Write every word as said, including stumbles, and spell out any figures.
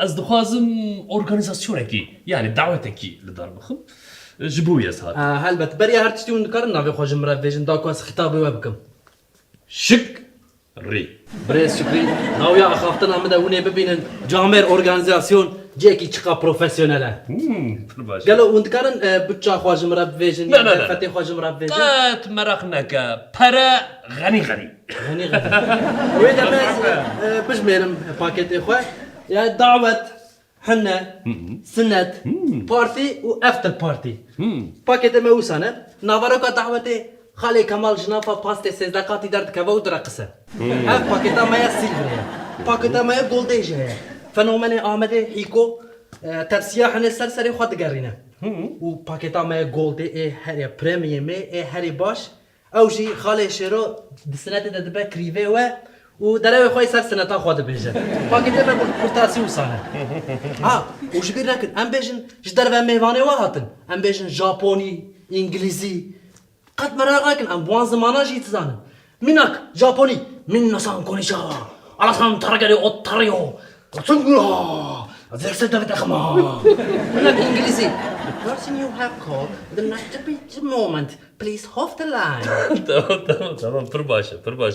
Ez dixwazim organîzasyonekî, yani dawetekî li dar bixim. Ji bo wî ez hatim. Aa, helbet. Beriya her tiştî hûn dikarin navê xwe ji min re bibêjin, da ku ez xîtabê we bikim. Şikrî. Birêz Şikrî, dawiya axaftina min de hûn ê bibînin camêr organîzasyon cihekî çiqa profesyonel e. Hmm, pir baş. Gelo hûn dikarin e, bütça xwe ji min re bibêjin, Ne, ya ne, ne. Derfetê xwe ji min re bibêjin? Qet meraq neke. Pere xenî xenî. Hûn ê xwe. Wê demê ez e, bijmêrim paketê xwe. Ya dawet, hene, sinet, partî û after party. Paketê me wisa ne. Naveroka dawetê Xalê Kemal ji nava pastê sêzdeh qatî derdikeve û direqise. Ev paketa me ya silverê ye. Paketa me ya goldê jî heye. Fenomenê Amedê, Hîko, e, tepsiya hene ser serê xwe digerîne. Û paketa me ya goldê ê herê premiumê ê herê baş. Ew jî Xalê Şêro di sinetê de dibe krîvê we û derewê xwe yê ser sineta xwe dibêje. Paketê me bi kurtasî wisa ne. Ha, û ji bîr nekin, em bêjin ji derve mêvanê we hatin. Em bêjin Japonî, Îngilîzî. Qet meraq nekin, em bi wan zimana jî dizanin. Mînak, Japonî, minna san konnichiwa, alasan taragari otario, tsungura, zexse David Akama. Mînak, Îngilîzî, the person you have called, the next moment, please hold the line. Tamam, tamam, tamam. Pir baş e, pir baş.